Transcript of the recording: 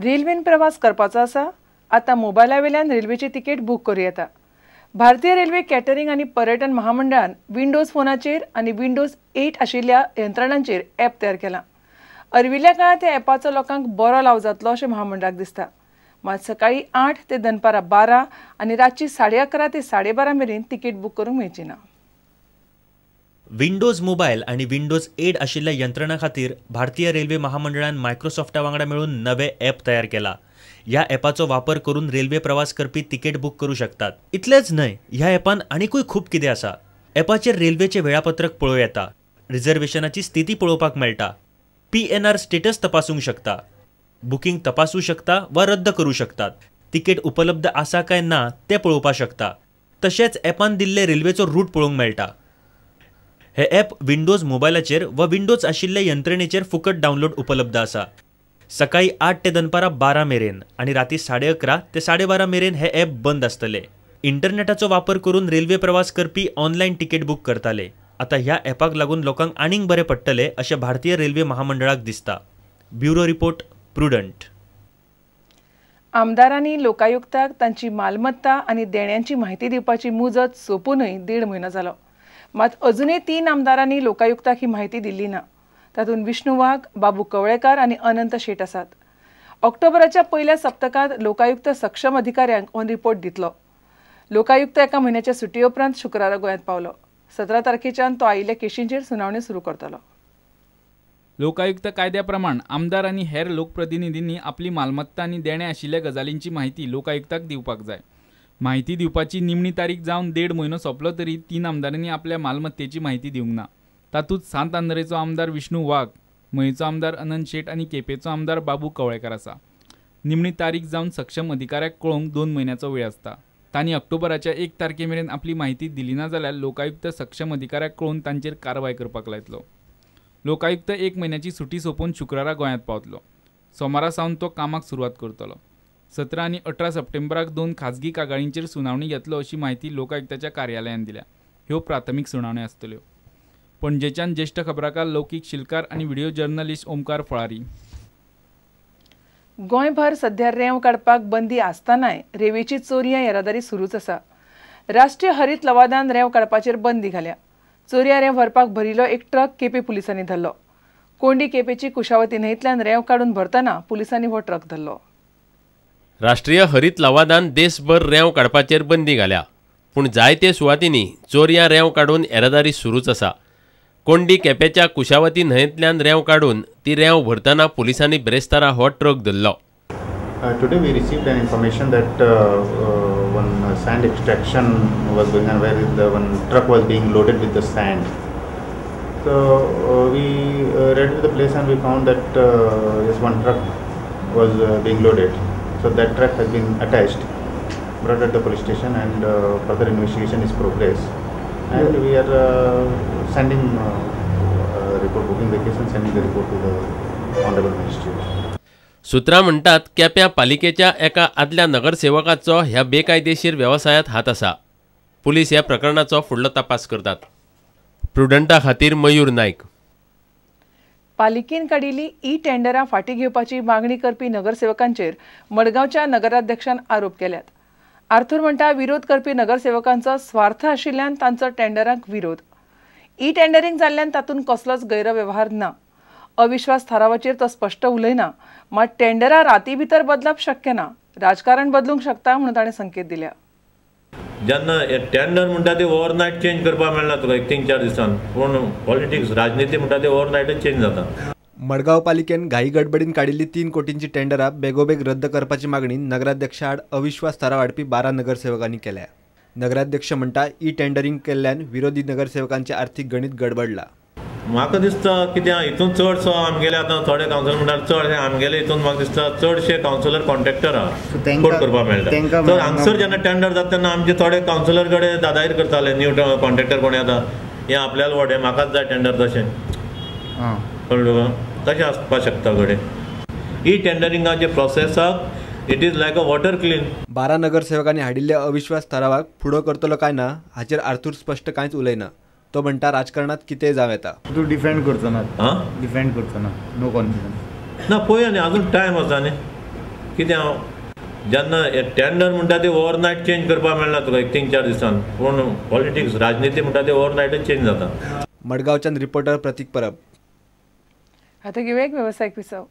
रेल्वेन प्रवास करपाचो आसा? आतां मोबायला वेल्यान रेल्वेची तिकेट बूक करूं येता. भारतीय रेल्वे कॅटरिंग आनी पर्यटन महामंडळान विंडोज फोनाचेर आनी विंडोज 8 आशिल्ल्या यंत्रणांचेर ॲप तयार केलां. अर्विल्ल्या काळांत ह्या ॲपाचो लोकांक बरो लाव जातलो अशें महामंडळाक दिसता. मात सकाळीं 8 ते दनपारां 12 आनी रातची 11:30 ते 12:30 मेरेन तिकेट बूक करूंक मेळची ना. विंडोज मोबायल आनी विंडोज 8 आशिल्ल्या यंत्रणा खातीर भारतीय रेल्वे महामंडळान मायक्रोसॉफ्टा वांगडा मेळून नवे ॲप तयार केला. ह्या ॲपाचो वापर करून रेल्वे प्रवास करपी तिकेट बूक करूं शकतात. इतलेंच न्हय, ह्या ॲपान आनीकूय खूब कितें आसा. ॲपाचेर रेल्वेचें वेळापत्रक पळोवं येता, रिझर्वेशनाची स्थिती पळोवपाक मेळटा, PNR status तपासूंक शकता, बुकींग तपासूं शकता वा रद्द करूं शकतात, तिकेट उपलब्ध आसा काय ना तें पळोवपाक शकता. तशेंच ॲपान दिल्ले रेल्वेचो रूट पळोवंक मेळटा. हे ॲप विंडोज मोबायलाचेर वा विंडोज आशिल्ल्या यंत्रणेचेर फुकट डावनलोड उपलब्ध आसा. सकाळीं 8 ते दनपारां 12 मेरेन आनी राती 11:30 ते 12:30 मेरेन हे ॲप बंद आसतले. इंटरनेटाचो वापर करून रेल्वे प्रवास करपी ऑनलायन तिकेट बूक करताले. आतां ह्या ॲपाक लागून लोकांक आनीक बरें पडटलें अशें भारतीय रेल्वे महामंडळाक दिसता. Bureau report, Prudent. आमदारांनी लोकायुक्ताक तांची मालमत्ता आनी देण्यांची म्हायती दिवपाची मुजत सोंपूनय 1.5 म्हयनो जालो. मात अजूनय 3 आमदारांनी लोकायुक्ताक ही म्हायती दिल्ली ना. तातूंत विष्णू वाघ, बाबू कवळेकार आनी अनंत शेट आसात. ऑक्टोबराच्या पयल्या सप्तकांत लोकायुक्त सक्षम अधिकाऱ्यांक हो रिपोर्ट दितलो. लोकायुक्त एका म्हयन्याच्या सुटये उपरांत शुक्रारा गोंयांत पावलो. 17 तारखेच्यान तो आयिल्ल्या केशींचेर सुनावणी सुरू करतलो. लोकायुक्त कायद्या प्रमाण आमदार आनी हेर लोकप्रतिनिधींनी आपली मालमत्ता आनी देणें आशिल्ल्या गजालींची म्हायती लोकायुक्ताक दिवपाक जाय. म्हायती दिवपाची निमणी तारीख जावन 1.5 म्हयनो सोंपलो तरी 3 आमदारांनी आपल्या मालमत्तेची म्हायती दिवंक ना. तातूंत सांत आंद्रेचो आमदार विष्णू वाघ, मयेचो आमदार अनंत शेट आनी केपेचो आमदार बाबू कवळेकार आसा. निमणी तारीख जावन सक्षम अधिकाऱ्याक कळोवंक 2 म्हयन्याचो वेळ आसता. तांणी ऑक्टोबराच्या 1 तारखे मेरेन आपली म्हायती दिली ना जाल्यार लोकायुक्त सक्षम अधिकाऱ्याक कळोवन तांचेर कारवाय करपाक लायतलो. लोकायुक्त 1 म्हयन्याची सुटी सोंपोवन शुक्रारा गोंयांत पावतलो. सोमारा सावन तो कामाक सुरवात करतलो. 17 आनी 18 सप्टेंबराक 2 खाजगी कागाळींचेर सुनावणी घेतलो अशी म्हायती लोकायुक्ताच्या कार्यालयान दिल्या. ह्यो प्राथमीक सुनावण्यो आसतल्यो. पणजेच्यान ज्येष्ठ खबराकार लौकीक शिलकार आनी व्हिडिओ जर्नलिस्ट ओमकार फळारी. गोंयभर सध्या रेंव काडपाक बंदी आसतनाय रेंवेची चोरयां येरादारी सुरूच आसा. राष्ट्रीय हरीत लवादान रेंव काडपाचेर बंदी घाल्या. चोरयां रेंव व्हरपाक भरिल्लो एक ट्रक केपें पुलिसांनी धरलो. कोंडी केपेची कुशावती न्हंयतल्यान रेंव काडून भरतना पुलिसांनी हो ट्रक धरलो. राष्ट्रीय हरीत लवादान देशभर रेंव काडपाचेर बंदी घाल्या, पूण जायते सुवातींनी चोरयां रेंव काडून येरादारी सुरूच आसा. कोंडी केपेच्या कुशावती न्हंयेंतल्यान रेंव काडून ती रेंव भरतना पुलिसांनी ब्रेस्तारा हो ट्रक धरलो. Today we received an information that one sand extraction was going on where the one truck was being loaded with the sand. So we raided the place and we found that this one truck was being loaded. So that truck has been attached, brought at the police station, and further investigation is progress. And we are sending report, booking the case and sending the report to the Honorable Magistrate. सूत्रां म्हणटात केप्यां पालिकेच्या एका आदल्या नगरसेवकाचो ह्या बेकायदेशीर वेवसायांत हात आसा. पुलीस ह्या प्रकरणाचो फुडलो तपास करतात. प्रुडंटा खातीर मयूर नायक. पालिकेन काडिल्ली ई टेंडरां फाटीं घेवपाची मागणी करपी नगरसेवकांचेर मडगांवच्या नगराध्यक्षान आरोप केल्यात. आर्थूर म्हणटा विरोध करपी नगरसेवकांचो स्वार्थ आशिल्ल्यान तांचो टेंडरांक विरोध. ई टेंडरिंग जाल्ल्यान तातूंत कसलोच गैरवेव्हार ना. अविश्वास थारावाचेर तो स्पश्ट उलयना, मात टेंडरां राती भितर बदलप शक्य ना, राजकारण बदलूंक शकता म्हणून ताणें संकेत दिल्या. जेन्ना टेंडर म्हणटा ते ओवरनायट चेंज करपाक मेळना तुका एक 3-4 दिसान, पूण पॉलिटिक्स राजनिती म्हणटा ते ओवरनायटच चेंज जाता. मडगांव पालिकेन घाई गडबडीन काडिल्ली 3 कोटींची टेंडरां बेगोबेग रद्द करपाची मागणी नगराध्यक्षा आड अविश्वास थाराव हाडपी 12 नगरसेवकांनी केल्या. नगराध्यक्ष म्हणटा ई टेंडरिंग केल्ल्यान विरोधी नगरसेवकांचे आर्थिक गणित गडबडला. म्हाका दिसता कितें हितून चडसो आमगेले आतां थोडे कावन्सिलर म्हणटात चडशे आमगेले हितून म्हाका दिसता चडशे कावन्सिलर कॉन्ट्रॅक्टर आहा, कोट करपाक मेळटा. तर हांगसर जेन्ना टेंडर जाता तेन्ना आमचे थोडे कावन्सिलर कडेन दादागीर करताले, न्यू कॉन्ट्रॅक्टर कोण येता हें आपल्याला व्हड हें म्हाकाच जाय टेंडर, तशें कळ्ळें तुका, तशें आसपाक शकता घडये. ई टेंडरिंगाचे प्रोसेसाक it is like a water clean. 12 नगरसेवकांनी हाडिल्ल्या अविश्वास थारावाक फुडो करतलो काय ना हाचेर आर्थूर स्पश्ट कांयच उलयना. तो म्हणटा राजकारणात कितेंय जावं येता. तूं डिफेंड करचो ना, डिफेंड करचो ना, नो कॉन्फिडन्स ना. पळोवया न्ही, अजून टायम आसा न्ही, कितें जेन्ना टेंडर म्हणटा ते ओवरनायट चेंज करपाक मेळना तुका एक 3-4 दिसान, पूण पॉलिटिक्स राजनिती म्हणटा ते ओवरनायटच चेंज जाता. मडगांवच्यान रिपोर्टर प्रतीक परब. आतां घेवया एक वेवसायीक विसव.